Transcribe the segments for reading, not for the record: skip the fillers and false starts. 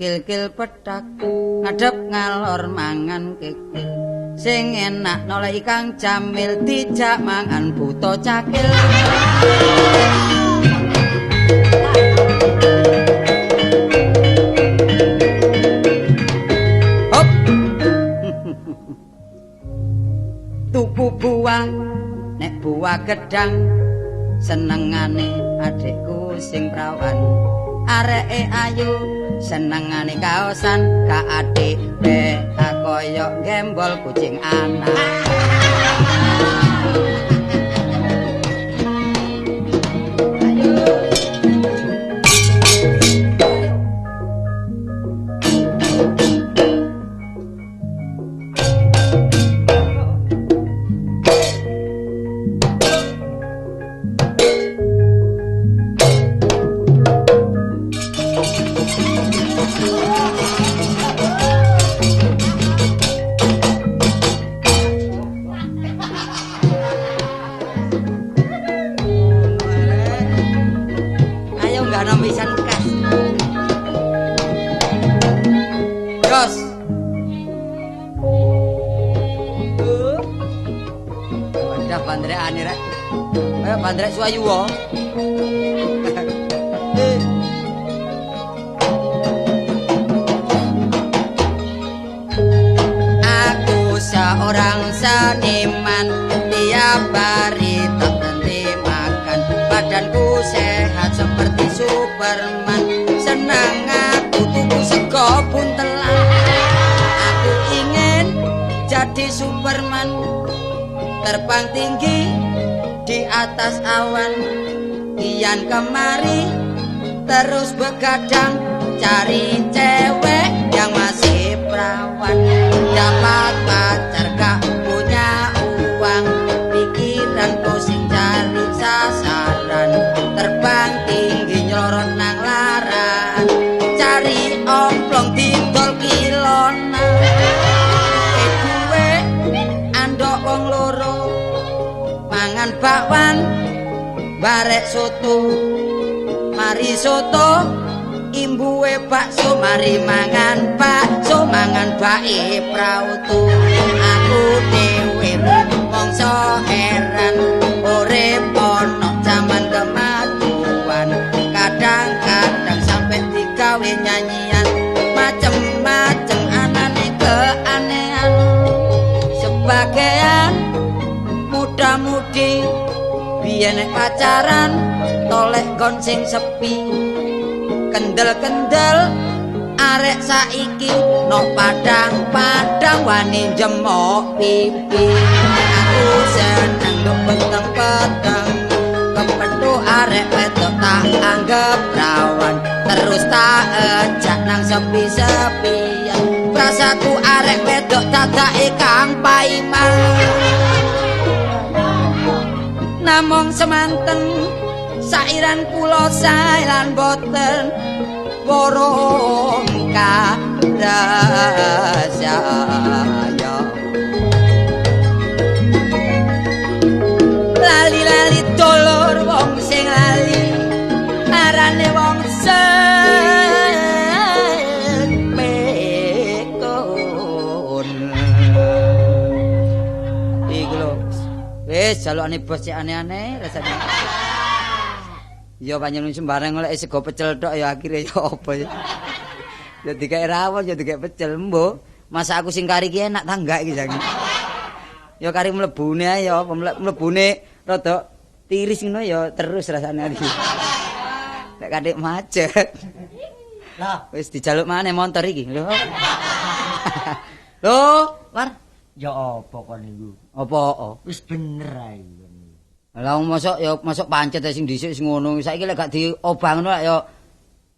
Kil-kil pethak ngadep ngalor mangan kikil. Sing enak noleki Kang Jamil dijak mangan buta cakil. Hop. Tuku buah nek buah gedang senengane adikku sing prawan. Areke ayu senengane kaosan ka adik be koyo gembol kucing anak. Bandrek suwayu wo. Aku seorang seniman, tiap hari tak berhenti makan. Badanku sehat seperti Superman. Senang aku tuku sego buntelan. Aku ingin jadi Superman, terbang tinggi di atas awan. Kian kemari terus begadang, cari cewek yang masih perawan. Dapat pacar gak punya uang, pikiran pusing cari sasaran. Terbang tinggi nyelorot nang laran, cari omplong didol kilonan. Duwe andok wong loro, mangan bakwan barek soto. Mari soto imbuwe bakso, mari mangan bakso mangan bae prautu. Aku dhewe mongso heran, urip ono jaman kemajuan. Kadang-kadang sampe digawe nyanyian, macem-macem anane keanehan. Sebagian muda-mudi biyen nek pacaran tolek gon sing sepi. Kendel-kendel arek saiki no padang-padang wani jemok pipi. Aku seneng nduk peteng-peteng, kepethu arek wedok tak anggap rawan. Terus tak ejak nang sepi-sepian, prasaku arek wedok dadake Kang Paiman. Namung semanten sairan kula sae lan boten borong karasaya. Lali-lali dolor wong sing lali arane wong sing pekon. Iku lho wis jalukane bos cek aneh-aneh rasane. Ya panjenengan sembarang golek sego pecel tok ya akhire ya apa ya. Ya dikek rawon ya dikek pecel mbo. Masa aku sing kari ki enak ta enggak iki saiki. Ya kari mlebune ae ya apa mlebune rada tiris ngono ya terus rasane iki. Nek katik macet. Lah wis dijaluk maneh montor iki. Lho. Lho, War. Ya apa kon niku? Apa? Wis bener ae. Lah mosok ya mosok pancet sing dhisik sing ngono. Saiki lek gak diobah ngono ya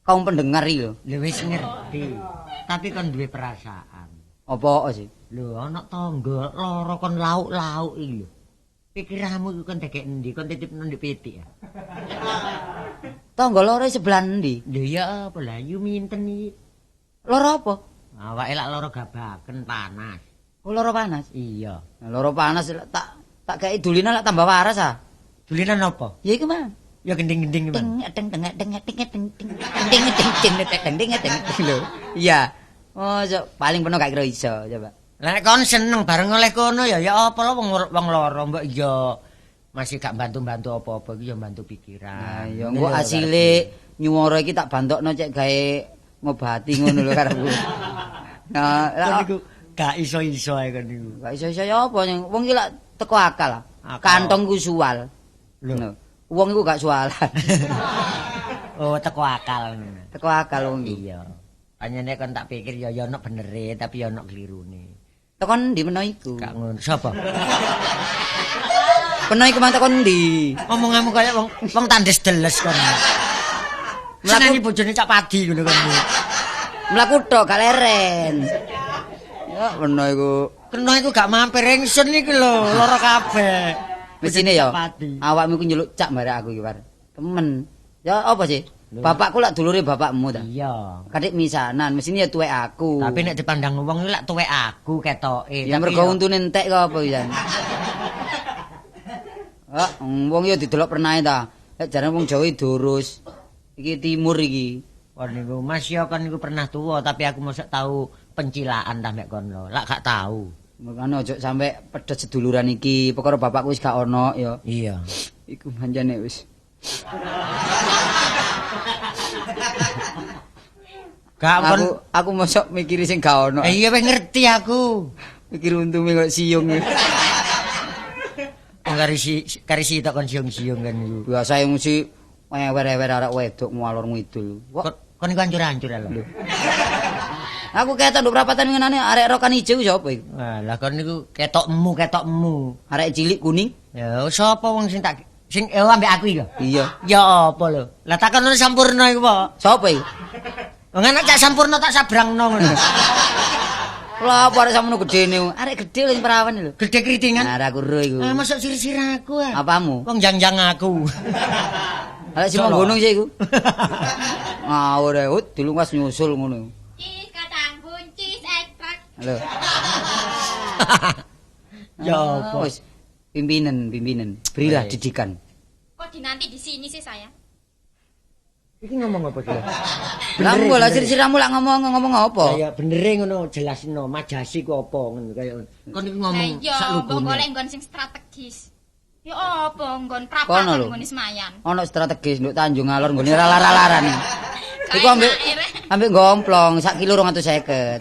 kaum pendengar iki lho. Lho wis ngerti. Tapi kon duwe perasaan. Apa sih? Lho ana tangga lara kon lauk-lauk iki lho. Pikiranmu iku kon dekek endi? Kon titipno ndek pitik ya. Tangga lara sebelah endi? Lho ya apa lah yu minten iki. Lara apa? Awake lak lara gabaken panas. Oh lara panas? Iya. Nah, lara panas tak gawe dulinan lak tambah waras ah. Dulinan apa? Ya iku mah. Ya gending-gending Ting teng teng teng teng teng teng teng teng teng teng teng teng lho. Iya. Oh, paling peno gak kira iso coba. Lah nek kon seneng bareng oleh kono ya ya apa lho wong loro mbok ya masih gak bantu-bantu apa-apa iki ya bantu pikiran. Nah, ya engko asile nyuwara iki tak bantokno cek gawe ngobati ngono lho karepku. Nah, kon niku gak iso-iso ae kon niku. Gak iso-iso ya apa wong iki lak teko akal. Kantong ku suwal. Lho. Wong iku gak suwalan. Oh, teko akal. Teko akal wong iki. Iya. Panjenengan kon tak pikir ya ya ono benere tapi ya ono klirune. Tekon ndi meno iku? Gak ngono. Sapa? Peno iku mang tekon ndi? Omonganmu kaya wong wong tandes deles kon. Mlaku bojone Cak Padi ngono kon. Mlaku tok gak leren. Ya peno iku. Kena iku gak mampir ingsun iki lho, lara kabeh. Mesine ya awakmu iku nyeluk cak barek aku iki, War. Temen. Ya apa sih? Bapakku lak dulure bapakmu ta? Iya. Kadik misanan, mesine ya tuwek aku. Tapi nek dipandang wong iki lak tuwek aku ketoke. Ya mergo untune entek kok apa pisan. Ah, wong ya didelok pernahe ta. Lek jarane wong Jawa durus. Iki timur iki. Kon niku Mas ya kon niku pernah tuwa tapi aku mosok tau pencilaan ta mek kon lho. Lak gak tau. Makane ojo sampe pedhot seduluran iki. Perkara bapakku wis gak ono ya. Iya. Iku pancene wis. Gak aku mosok mikiri sing gak ono. Iya wis ngerti aku. Mikir untunge kok siung. Wong kari si tok kon siung-siung kan iku. Biasa mesti ewer-ewer arek wedok ngalor ngidul. Kok kon iku ancur-ancur lho. Aku ketok nduk prapatan ngenane arek rokan ijo ku sapa iku? Lah kon niku ketokmu. Arek cilik kuning. Ya sapa wong sing tak sing ambek aku iki? Iya. Ya apa lho? Lah takon Sampurna iku, Pak. Sapa iku? Wong anak Cak Sampurna tak sabrangno ngono. Lah apa arek samono gedene? Arek gedhe lho perawan lho. Gedhe kritingan. Nah, aku ro iku. Ah masuk sir-sir aku ah. Apamu? Wong jang-jang aku. Arek sing gunung sih iku. Ngawur ae, dilungkas nyusul ngono. Cis kacang buncis ekstrak. Lho. Ya apa? Wis pimpinan. Berilah didikan. Kok dinanti di sini sih saya? Iki ngomong apa sih? Lah mbok lah sir-siramu lak ngomong apa? Ya benere ngono jelasno majasi ku apa ngono kaya kon iku ngomong sak lugune. Mbok golek nggon sing strategis. Ya apa nggon prapatan nggone Semayan. Ono strategis nduk Tanjung Alor nggone ralar-ralaran. Iku ambek gomplong sak kilo 250.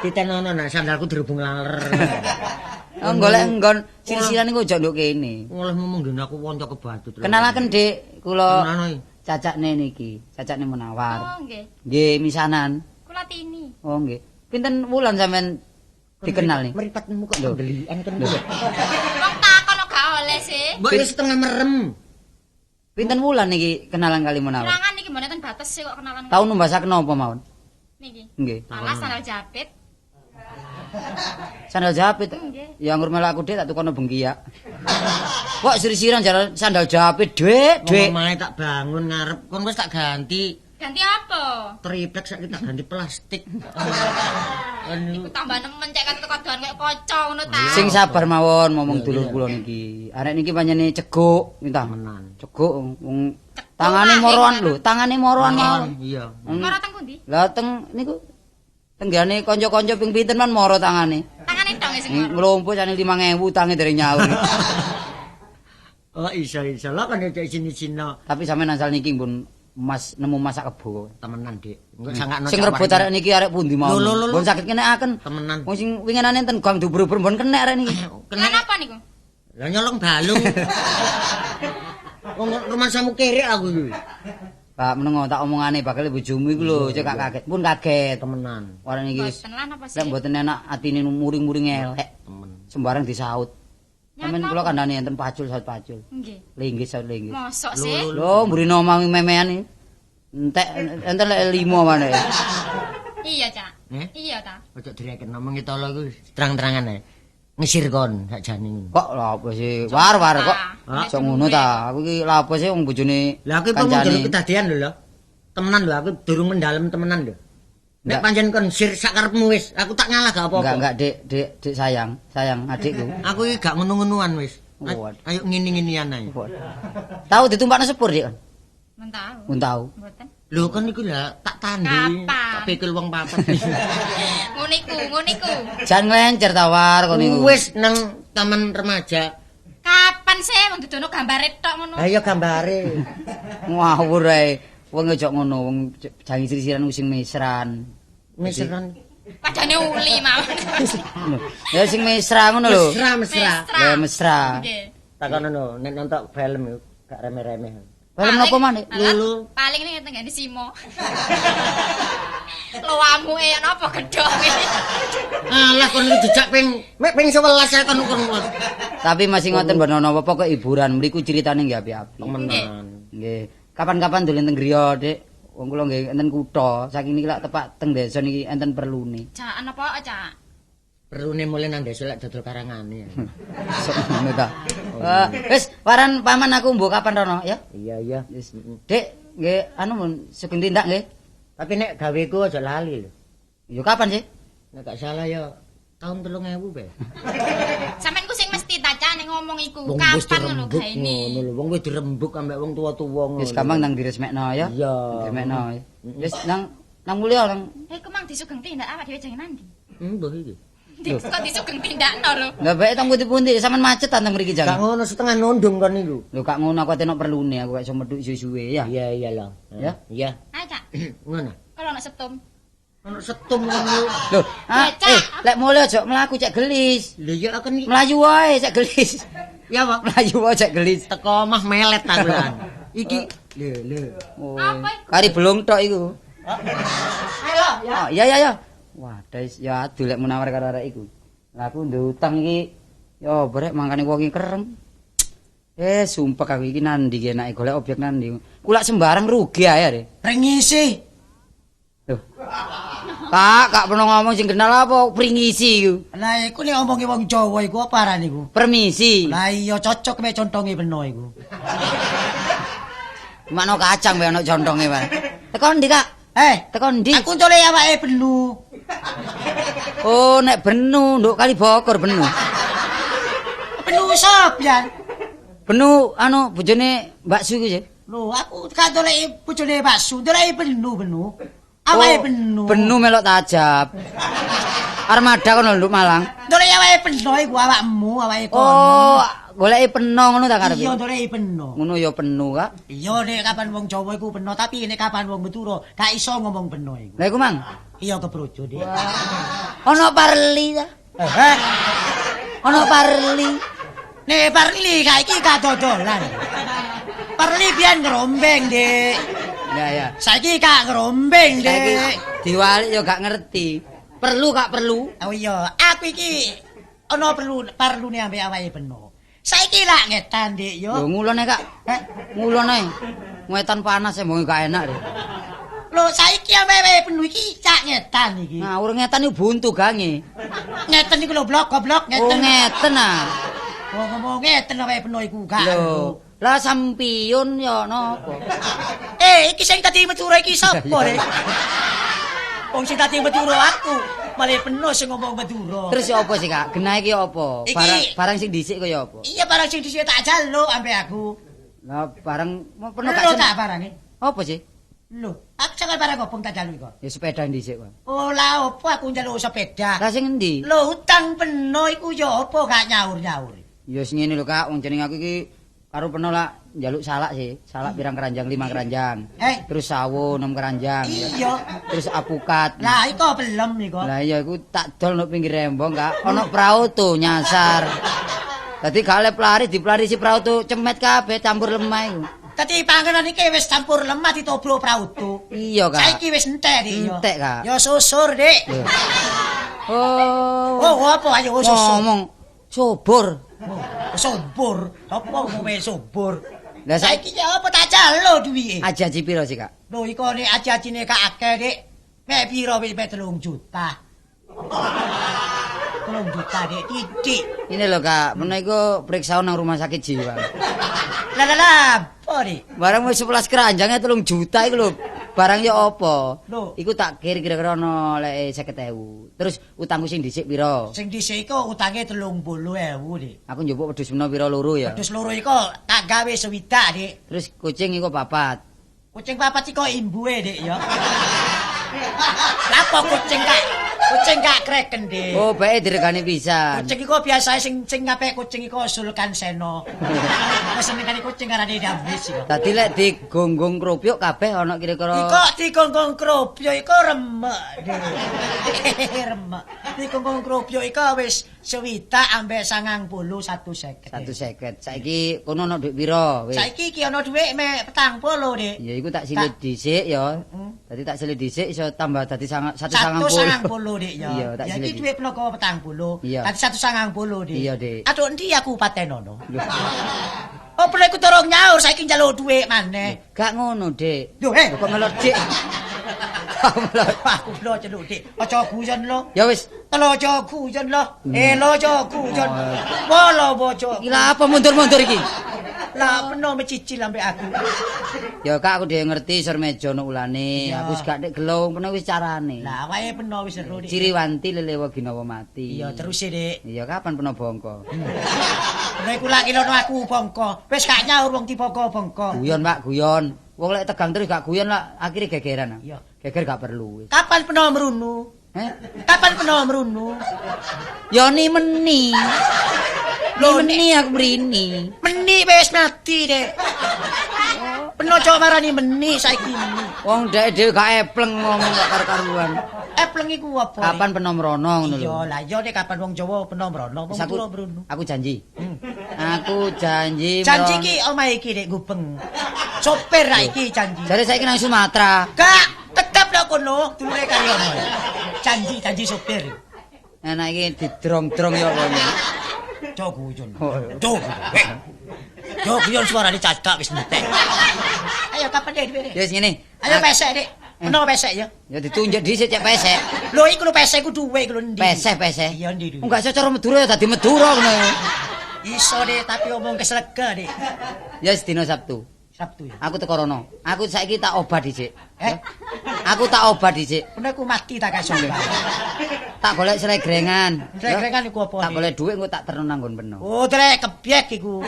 Titenono nak sandalku dirubung laler. Oh golek nggon sir-siran iku ojo nduk kene. Oleh ngomong ngene aku wonco kebatut. Kenalaken Dik, kula cacakne niki, cacakne Munawar. Oh nggih. Nggih, misanan. Kula Tini. Oh nggih. Pinten wulan sampean dikenal nih? Mripatmu kok ndelikan kon. Wong takon kok gak oleh sih. Mbok ya setengah merem. Pinten wulan niki kenalan kali Munawar? Kenalan niki mboten bates sih kok kenalan. Tau numbasaken napa mawon? Niki. Nggih. Alah sandal japit. Sandal japit. Ya ngurmel aku Dik tak tukono bengkiak. Kok sir-siran sandal japit, Dik, Dik. Omahe tak bangun ngarep kon wis tak ganti. Ganti apa? Triplek saiki tak ganti plastik. Iku tambah nemen cek kate kadoan koyo kaca ngono ta. Sing sabar mawon ngomong dulur kula niki. Arek niki pancene ceguk, minta menan. Ceguk wong tangane moroan lho, tangane moroan mawon. Iya. Moro teng pundi? Lah teng niku tenggane kanca-kanca ping pinten man moro tangane. Tangane tok sing moro. Nglumpuk jane 5000 tange dereng nyaur. Oh iso-iso lho kan cek sini-sino. Tapi sampean asal niki pun mas nemu masak kebo. Temenan, Dik. Engko sangakno sing rebut arek niki arek pundi mawon. Mbon saged kenekaken. Temenan. Wong sing winginane enten gang dubur-ubur mbon kenek arek niki. Kena apa niku? Lah nyolong balung. Wong rumangsamu kerek aku iki. Pak menengo tak omongane bakal bojomu iku lho, cek gak kaget. Pun kaget. Temenan. Warane iki mboten lan apa sih? Lek mboten enak atine muring-muring elek. Temen. Sembarang disaut. Sampeyan kula kandhane enten pacul saut pacul. Nggih. Linggis saut linggis. Mosok sih? Lho, mburine omah memean iki. Entek enten lek 5 maneh. Iya, Cak. Iya ta. Ojo direken ngomong tolo iku terang-terangan ae. Ngisir kon sakjane. Kok lha apa sih? War-war kok. Iso ngono ta. Aku iki lha apa sih wong bojone. Lah aku iki durung kedadian lho lho. Temenan lho aku durung mendalem temenan lho. Nek pancen kon sir sakarepmu wis, aku tak ngalah gak apa-apa. Enggak, Dik, Dik, Dik sayang, sayang adikku. Aku iki gak ngono-ngonoan wis. Waduh. Ayo ngene-ngenean ae. Tahu ditumpakno sepur, Dik? Men tau. Mun tau. Mboten. Lho kan iku lah tak tandhi, tak pikul wong papat. Ngono iku, ngono iku. Jan nglencer tawar kon niku. Wis nang taman remaja. Kapan sih wong dudono gambare tok ngono? Ha iya gambare. Ngawur ae. Wong aja ngono, wong jangi sir-siran sing mesran. Mesran. Padane uli mawon. Ya sing mesra ngono lho. Mesra, mesra. Ya mesra. Nggih. Takonono nek nonton film iku gak remeh-remeh. Film napa maneh? Lulu. Paling ning tenggane Simo. Lowamu e napa gedhok iki. Alah kon iki dijak ping mek ping 11 ae kon kon. Tapi masih ngoten mboten napa pokoke hiburan mriku critane nggih apik-apik. Temenan. Nggih. Kapan-kapan dolen teng griya, Dik. Wong kula nggih enten kutha, saking niki lak tepak teng desa niki enten perlune. Cak napa, Cak? Perlune mulih nang desa lek dodol karangane. Sok ngono ta. Wis, waran paman aku mbok kapan rono ya? Iya, iya. Wis. Dik, nggih anu mun sugeng tindak nggih. Tapi nek gaweku aja lali lho. Ya kapan sih? Nek gak salah ya tahun 3000 bae. Sampeyan ku sing mesti ta Cak nek ngomong iku kapan ngono gaene. Ngono lho, wong wis dirembuk ambek wong tuwa-tuwa ngono. Wis gampang nang diresmekno ya. Iya. Diresmekno. Wis nang nang mulya nang. Iku mang disugeng tindak awak dhewe jangan nandi. Mbah iki. Kok disugeng tindakno lho. Lah bae teng pundi-pundi sampean macet ta teng mriki Gak jang. ngono setengah nondong kon niku. Lho gak ngono aku ate nok perlune aku gak iso medhuk suwe-suwe ya. Iya iya lho. Ya? Iya. Ayo Cak. Ngono. Kalau ono setum. Ono setum ngono. Lho, Cak. Lek mulya aja mlaku cek gelis. Lho ya kan iki. Mlayu wae cek gelis. Ya apa? Mlayu wae cek gelis. Teko omah melet aku lan. Iki lho lho. Apa iku? Kari belung tok iku. Ayo ya. Oh, iya iya iya. Wah, des ya aduh lek munawar karo arek iku. Lah aku ndek utang iki ya brek mangkane wong iki kereng. Sumpek aku iki nandi iki enake golek objek nandi. Kulak sembarang rugi ae are. Pringisi. Lho. Kak, kak pernah ngomong sing kenal apa pringisi iku? Lah iku nek omongi wong Jawa iku apa arane iku? Permisi. Lah iya cocok mek contonge beno iku. Makno kacang wae ana contonge wae. Teko ndi, Kak? Teko ndi? Aku ntole awake benu. Oh, nek benu nduk kali Bogor benu. Benu sop ya. Benu anu bojone Mbak Su iku sih. Lho, aku gak doleki bojone Mbak Su, doleki benu-benu. Awake benu. Benu melok tajab. Armada kono nduk Malang. Doleki awake beno iku awakmu, awake kono. Oh, goleki peno ngono ta karepe? Iya, doleki peno. Ngono ya penu, Kak. Iya, nek kapan wong Jawa iku peno, tapi nek kapan wong Madura gak iso ngomong peno iku. Lah iku, Mang. Iya kebrojo, Dik. Ono parli ta? Eh, Ono parli. Nek parli gak iki gak dodolan. Parli biyen ngerombeng, Dik. Ya ya. Saiki gak ngerombeng, Saiki Dik. diwalik ya gak ngerti. Perlu gak perlu? Oh iya, aku iki ana perlu parlune ambek awake peno. Saiki lak ngetan, Dik, yo. Lho ngulon ae, Kak. Eh, Ngulon ae. Ngetan panas e mbok gak enak, Dik. lho saiki ambek awake peno iki cak ngetan iki. Ngawur ngetan iku buntu gange. Ngeten iku lho blok goblok Oh ngeten. ngeten ah. Wong ngomong ngeten awake peno iku gak. Lho, lah sampiun ya napa? Eh, iki sing tadi Madura iki sapa, Dik? Wong sing tadi Madura aku, malah peno sing ngomong Madura. Terus ya apa sih, Kak? Genah iki ya apa? Iki- Barang barang sing dhisik kaya apa? Iya barang sing dhisik tak jaluk ambek aku. Lah barang mau peno gak Lho seneng. tak barange. Apa sih? Lho, aku sangat barang obong tak jaluk iku. Ya sepeda dhisik, Pak. Oh lah opo aku njaluk sepeda. Lah sing endi? Lho utang peno iku ya apa gak nyaur-nyaur. Ya sing ngene lho, Kak, wong jeneng aku iki karo peno lak njaluk salak sih. Salak pirang keranjang, 5 keranjang. Terus sawo 6 keranjang. ya. Iya. Terus apukat. Lah iku belum iku. Lah iya iku tak dol nang pinggir rembong, Kak. Ana prau tuh nyasar. Dadi gak oleh pelari dipelarisi prau tuh cemet kabeh campur lemah iku. Dadi panganan iki wis campur lemah ditobro prautu. Iya, Kak. Saiki wis entek, Dik. ya. Entek, Kak. Ya susur, Dik. Lho. Oh. Oh, apa ayo susur. Ngomong subur. Oh, subur. Apa ngomong subur? Lah saiki Saiki ya apa tak jaluk duwike? aji-aji piro sih, Kak? Lho iku nek aji-ajine gak akeh, Dik. Mek piro wis mek 3 juta. 3 juta, Dik, titik. Ini lho, Kak, mena iku periksa nang rumah sakit jiwa. Lah lah lah, apa, Dik? Barang wis 11 keranjangnya 3 juta iku lho. Barang ya apa? Lho. Iku tak kira-kira ono lek 50.000. Terus utangku sing dhisik pira? Sing dhisik iku utange 30.000, Dik. Aku njupuk wedhus meno pira loro ya. Wedhus loro iku tak gawe swidak, Dik. Terus kucing iku papat. Kucing papat iku imbuhe, Dik ya. Lah kok kucing kak? Kucing gak kreken, Dik. Oh, bae diregani pisan. Kucing iku biasae sing ngapik kucing iku Sulkan Seno. Wis senengane kucing karane dambis iku. Dadi lek digonggung kropyuk kabeh ana kira-kira. Iku digonggung kropyuk iku remek, Dik. Remek. Digonggung kropyuk iku wis swidak ambek 91 seket. 150. Saiki kono ana dhuwit pira wis? Saiki iki ana dhuwit mek 40, Dik. Ya iku tak silit dhisik ya. Dadi tak silit dhisik iso tambah dadi 190. 190, Dik ya. Iya, ya iki dhuwit ploko 40. Iya. Dadi 190, Dik. Iya, Dik. Aduh endi aku patenono? Oh, perlu iku torong nyaur saiki njaluk dhuwit maneh. Gak ngono, Dik. Lho, eh. Kok melok, Dik? Kok melok? Aku lho celuk, Dik. Aja guyon lho. Ya wis. Telo aja guyon lho. Elo aja guyon. Wolo bojo. Iki lha apa mundur-mundur iki? Lah peno mecicil ambek aku. Ya Kak, aku dhewe ngerti sor meja ono ulane. Iya. Aku wis gak nek gelo peno wis carane. Lah awake peno wis seru, Dik. Ciriwanti lelewa ginawa mati. Iya, terus e, Dik. Iya, kapan peno bongko? Peno iku lak ilono aku bongko. Wis gak nyaur wong dibongko bongko. Guyon, Pak, guyon. Wong lek tegang terus gak guyon lah akhire gegeran. Iya. Geger gak perlu wis. Kapan peno mrunu? Heh? Kapan peno mrunu? Ya ni meni. Lho meni aku mrini. Meni wis mati, Dik. Peno cok marani meni saiki meni. Wong dhek dhewe gak epleng ngomong gak karo-karuan. Epleng iku apa? Dik? Kapan peno mrono ngono lho. Iya, lah iya nek kapan wong Jawa peno mrono, wong Madura mrono. Aku janji. Aku janji. Janji ki omahe iki Dik Gubeng. Sopir ra iki janji. Jare saiki nang Sumatera. Gak, tetep lho kono, dulure karo ono. Janji janji sopir. Enak iki didrong-drong ya apa ini. Cok guyon. Oh, iya. Cok. Cok guyon suarane cacak wis entek. Ayo kapan Dik duwe, Dik? Ya wis ngene. Ayo pesek, Dik. Peno pesek ya. Ya ditunjuk dhisik cek pesek. Lho iku lho pesek ku duwe iku lho endi? Pesek pesek. Iya endi duwe. Enggak iso cara Madura ya dadi Madura ngono. Iso Dik, tapi omong keslega Dik. Ya wis dina Sabtu. Sabtu ya. Aku teko rono. Aku saiki tak obat dhisik. Eh? Aku tak obat dhisik. Peno ku mati tak kasih obat. Tak golek selegrengan. Selegrengan iku apa? Tak golek dhuwit engko tak terno nang nggon peno. Oh, trek kebyek iku.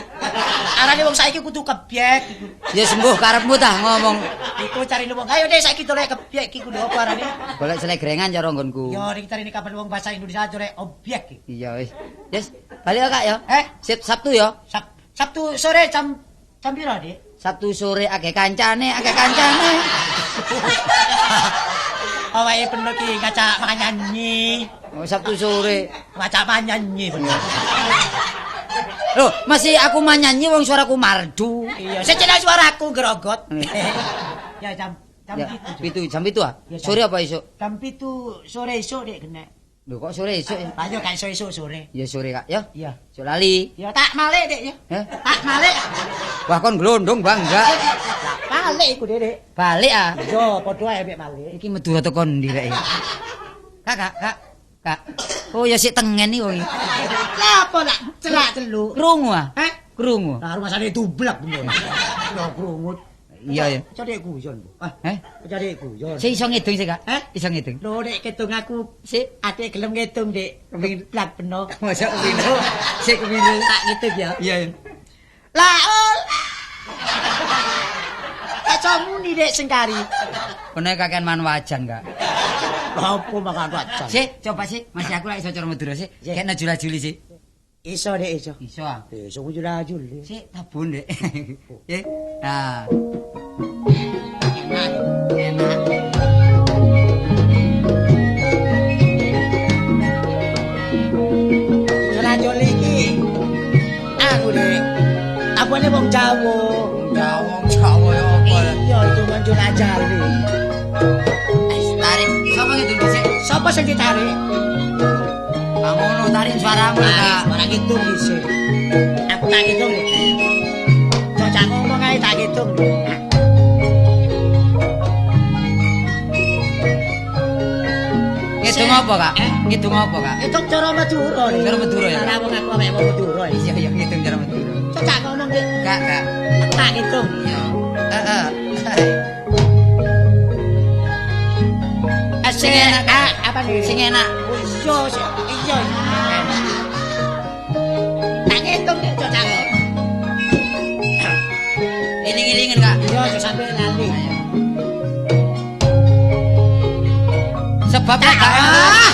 Arane wong saiki kudu kebyek iku. Ya sembuh karepmu tah ngomong. Iku carine wong. Ayo Dik saiki golek kebyek iku lho apa arane? Golek selegrengan cara nggonku. Ya ning carine kapan wong bahasa Indonesia golek obyek iki. Iya wis. Yes, balik ya Kak ya. Eh? Sip Sabtu ya. Sabtu sore jam piro, Dik? Sabtu sore akeh kancane, akeh kancane. Awake peno ki ngacak manyanyi. Oh, Sabtu sore ngacak manyanyi bener. Loh, masih aku manyanyi wong suaraku mardu. Iya, secene suaraku grogot. Ya jam 7. Jam 7 ah? Ya, Sore apa esuk? Jam 7 sore esuk Dik kena. Lho kok sore esuk ya? Lah yo gak iso esuk sore. Ya sore Kak, ya. Iya. Esuk lali. Ya tak malik Dik ya. Heh? Tak malik. Wah kon glondong Bang, enggak. Balik iku Dik. Balik ah. Iya, padha ae mek malik. Iki Madura teko ndi rek? Kak, Kak, Kak. Kak. Oh ya sik tengen iki wong iki. Lah apa nak celak celuk? Krungu ah? Heh? Krungu. Lah rumasane dublek bener. Lho krungu. Iya ya. Cari guyon. Ah, Eh? cari guyon. Sik iso ngidung sik, Kak? Eh? Iso ngidung. Lho nek ketung aku Sik ate gelem ngitung, Dik. Kepengin plak peno. Mosok kepingin. Sik kepingin. Tak ngitung ya. Iya ya. Lah ol. Kaca muni Dik sing kari. Kono kakean man wajan, Kak. Lah opo makan wajan? Sik, coba sik. Masih aku lek iso cara Madura sik. Kekno jula-juli sik. Iso Dik iso. Iso ah. Iso ku jula-juli. Sik tabun, Dik. Nggih. Nah. Enak, enak. Jula-juli iki aku Dik. Apane wong Jawa? Wong Jawa ya apa? Iya, hitungan jula-juli. Wis tarik. Sapa ngidung dhisik? Sapa sing ditarik? Ah ngono, tarik suaramu Kak. Ora ngitung dhisik. Aku tak ngitung Dik. Cocok ngomong ae tak ngitung. Ngitung apa, Kak? Ngitung apa, Kak? Ngitung cara Madura. Cara Madura ya? Ora wong aku awake wong Madura. Iya, iya ngitung cara Madura. Cocok ngomong Dik. Kak, Kak. Aku tak ngitung. Iya. Heeh. Sing enak apa nih? Sing enak. Iya, iya. Tak ngitung nek cocok. Iling-ilingen, Kak. Iya, aja sampe lali. Sebab gak enak.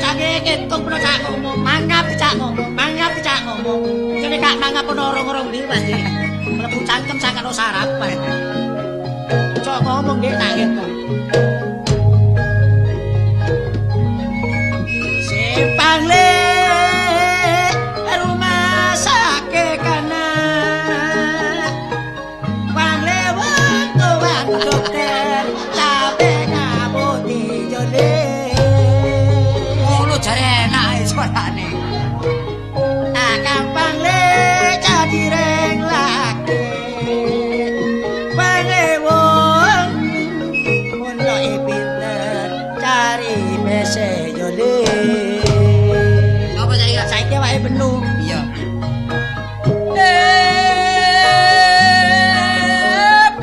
Canggih ngitung peno cak ngomong, mangap cak ngomong, mangap cak ngomong. Jane gak mangap ono orang-orang liwat iki. Mlebu cangkem sakano sarapan. Cok ngomong nggih tak ngitung. Simpang le rumah sakit kanan. Wang lewat tuan dokter cabe ngaputi jole. Ngono jare enak ae suarane. Tak gampang le jadi reng lagi. Wang lewat mulai pinter cari mese jole. Saiki wae penuh. Iya.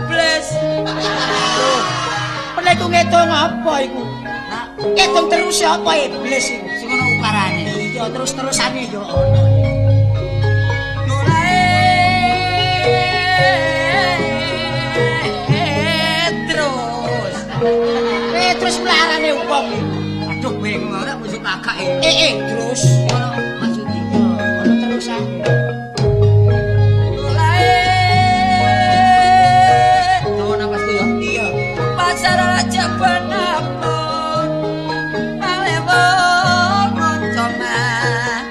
Bless. Penuh iku ngitung apa iku? Ngitung terus apa iblis iku? Sing ono ukarane. Iya, terus-terusane yo ono. Terus. Terus melarane wong iku. Aduh bingung ora musik kakak iki. Terus ono maksud iki ono terusan. Dawa napasku ya. Iya. Pasar aja benapun. Malewo kanca mah.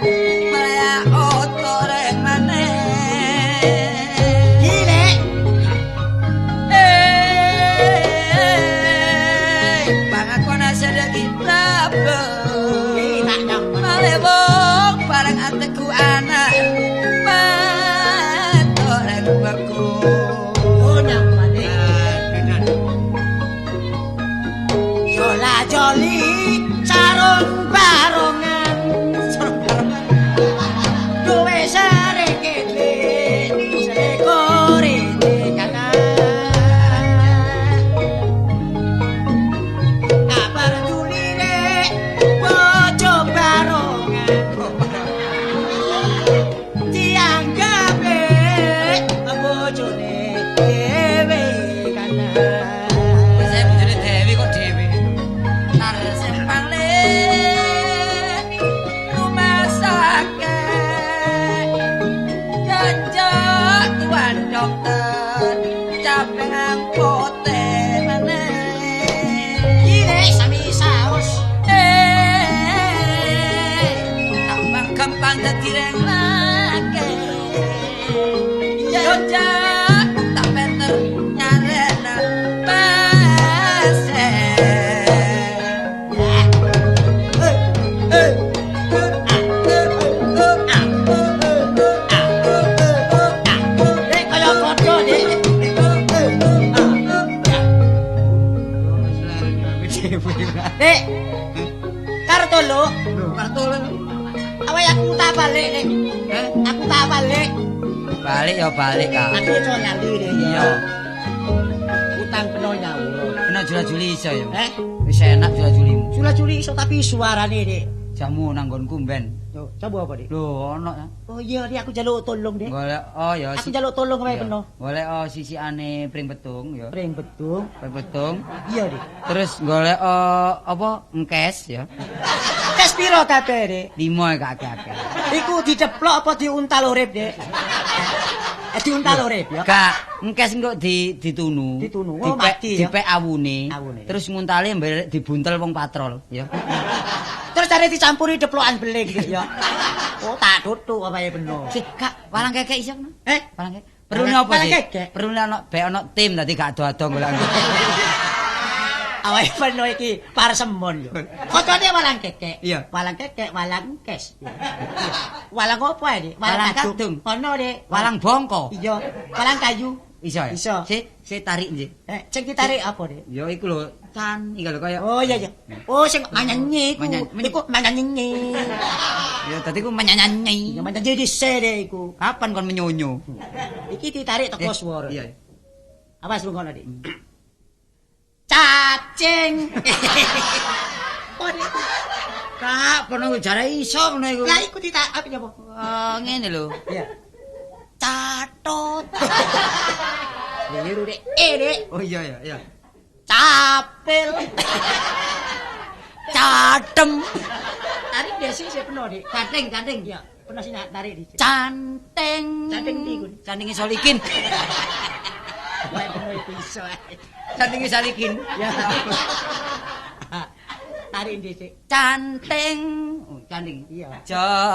Malaya otoreng maneh. Gile. Pangakon sedeki Malewong bareng ateku anak patoreng beku. Oh nyamane. Jola joli sarung barongan. Sarung barongan. Duwe sare kene sekore kanan. Kabar julire bojo barongan. Dianggape bojone dhewe kanan. Saya bojone dhewe kok dhewe. Tar sempang le rumah sakit. Janjak tuan dokter capek angkote maneh. Gile sami saus. Gampang gampang dadi reng lake. Janjak tak peter nyarena pasien. Nek kaya kodho, Dik. Dik. Kartolo, Kartolo. Awak aku tak balik, Dik. Aku tak balik. Balik ya balik, Kak. Aku iso lali, Dik. Iya. Utang peno nyawa. Kena jula-juli iso ya. Eh, Wis enak jula-julimu. jula-juli iso tapi suarane, Dik. Jamu nang nggonku mben. Yo, coba apa, Dik? Lho, ono ya. Oh iya, Dik, aku njaluk tolong, Dik. Golek oh ya. Aku njaluk tolong wae peno. Golek oh sisikane pring petung ya. Pring betung. Pring petung. Iya, Dik. Terus golek oh, apa engkes ya. Kes piro kabeh, Dik? 5 gak akeh-akeh. Iku diceplok apa diuntal urip, Dik? Diuntal urip ya. Gak, engkes engko ditunu. Ditunu. Oh, mati ya. Dipek awune. Awune. Terus nguntale mbek dibuntel wong patrol ya. Terus cari dicampuri deplokan beling, Dik ya. Oh, tak tutuk apa ya beno. Sik, Kak, walang kekek iso no? Eh, Walang kekek. Perlu apa Walang sih? kekek? Perlu ono bek ono tim dadi gak ado-ado golek. Awake peno iki parsemon yo. Kocone walang kekek. Iya. Walang kekek, walang kes. Walang apa Dik? Walang kadung. Ono, Dik. Walang bongko. Iya, walang kayu. Iso ya? Iso. Sik, sik tarik nggih. Eh, sing ditarik apa, Dik? Ya iku lho, can iki lho kaya. Oh iya iya. Oh sing manyanyi iku. Iku manyanyi. Ya dadi ku menyanyi. Ya manyanyi dhisik Dik iku. Kapan kon menyonyo? Iki ditarik teko swara. Iya. Awas rungokno, Dik. Cat Cacing. Kak, peno jare iso ngono iku. Lah iku ditak apa ya, apa? Ngene lho. Iya. Catot. Liru Dek. Dek. Oh iya ya, iya. Capil. Catem. Tarik desi sik peno, Dik. Canting, canting. Iya, peno sing tarik Dik. Canting. Canting ndi iku? Cantinge Solikin. Wae peno iku iso ae. Cantinge Solikin. Ya. Tarik dhisik. Canting. Oh, canting. Iya. Jali.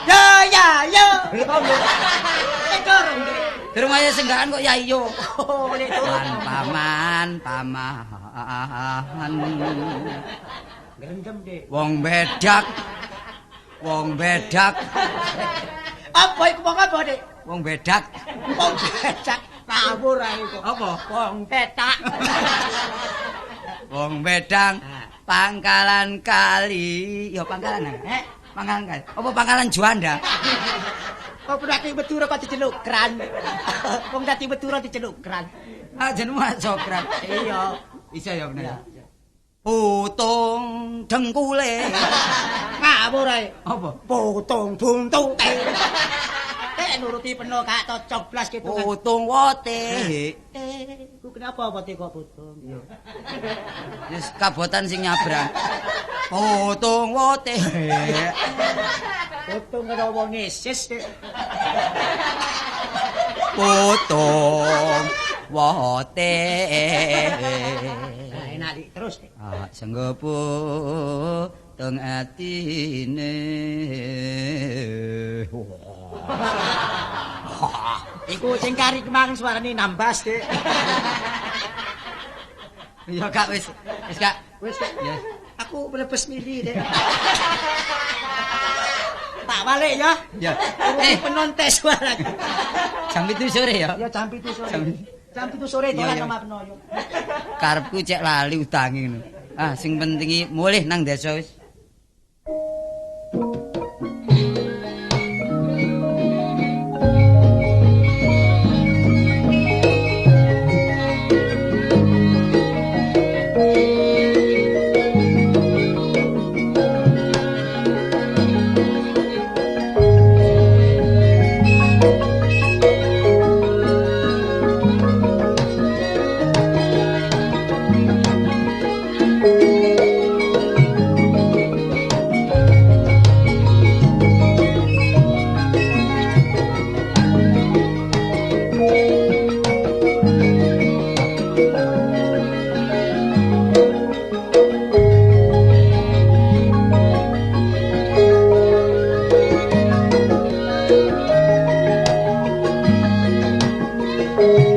Yo ya yo. Durung. Durung aja senggakan kok ya iyo. Oh, lek turun. Paman, paman. Gerendem, Dik. Wong bedak. Wong bedak. Apa iku wong apa, Dik? Wong bedak. Wong bedak. Ngawur ae kok. Apa? Wong petak. Wong bedang pangkalan kali. Ya pangkalan. Heh, pangkalan kali. Apa pangkalan Juanda? Kok dadi Madura kok diceluk kran. Wong dadi Madura diceluk kran. Ah jenengmu Sokran. Iya. Isa ya bener. Putung dengkule. Ngawur ae. Apa? Putung buntute. Nuruti peno gak cocok blas gitu kan. Putung wote. Ku kenapa wote kok putung? Iya. Wis kabotan sing nyabrang. Putung wote. Putung karo wong isis, Dik. Putung wote. Nah, enak Dik, terus Dik. Ah, senggo putung atine. Iku sing kari kemang suarane nambas, Dik. Ya Kak wis. Wis Kak. Wis Kak. Ya. Aku mlebes mili, Dik. Tak balik ya. Ya. Penontes suaraku. Jam 7 sore ya. Ya jam 7 sore. Jam 7 sore dolan omah peno yo. Karepku cek lali utange ngono. Ah sing penting mulih nang desa wis. Thank you.